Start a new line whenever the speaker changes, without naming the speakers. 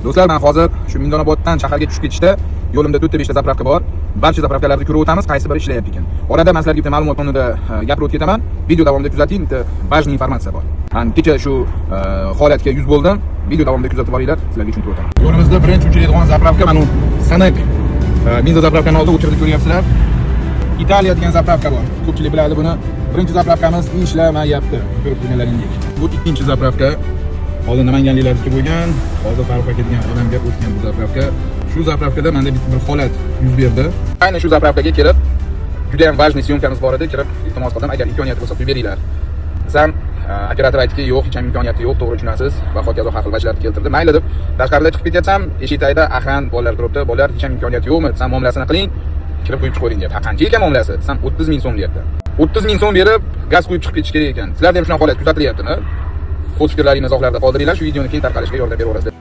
Do'stlar, men hozir shu Mingdonoboddan shaharga tushib ketishda yo'limda 4 ta 5 ta заправка bor. Barcha заправка larni ko'rib o'tamiz, qaysi biri ishlayapti ekan. Orada men sizlarga bitta ma'lumot o'rnida gapirib o'tib ketaman. Video davomida kuzating, bitta важный информация bor. Man kecha shu holatga yuz bo'ldim. Video davomida kuzatib boringlar, sizlarga tushuntirib o'taman. Yo'limizda birinchi uchraydigan заправка mana bu Sanek. Benzin заправка ni oldida o'chirib ko'ryapsizlar. Italiya degan заправка bor. Ko'pchilik biladi buni. Birinchi заправка miz ishlamayapti, ko'rib turganlaringdek. Bu ikkinchi заправка. Oldin namanganliklarniki bo'lgan, hozir Farruh aka degan odamga o'tgan bu заправка. Shu заправка da menda bir holat yuz berdi. Aynan shu заправка ga kelib, juda ham важный съёмка miz bor edi, kirib iltimos qildim, agar imkoniyati bo'lsa qo'yib beringlar desam, operator aytdiki, yo'q, hech ham imkoniyati yo'q, to'g'ri tushunasiz va hokazo har xil vajlarni keltirdi. Mayli deb tashqarida chiqib ketyapsam, eshik tagida охран bolalar turibdi. Bolalar, hech ham imkoniyati yo'qmi desam, muomalasini qiling, kirib qo'yib chiqavering deyapti. Ha, qancha ekan muomalasi desam, 30 ming so'm deyapti. 30 ming so'm berib gaz quyib chiqib ketish kerak ekan. Sizlarda ham shunaqa holat kuzatilyaptimi? O'z fikrlaringni izohlarda qoldiringlar, shu videoni keng tarqalishiga yordam beraverasizlar.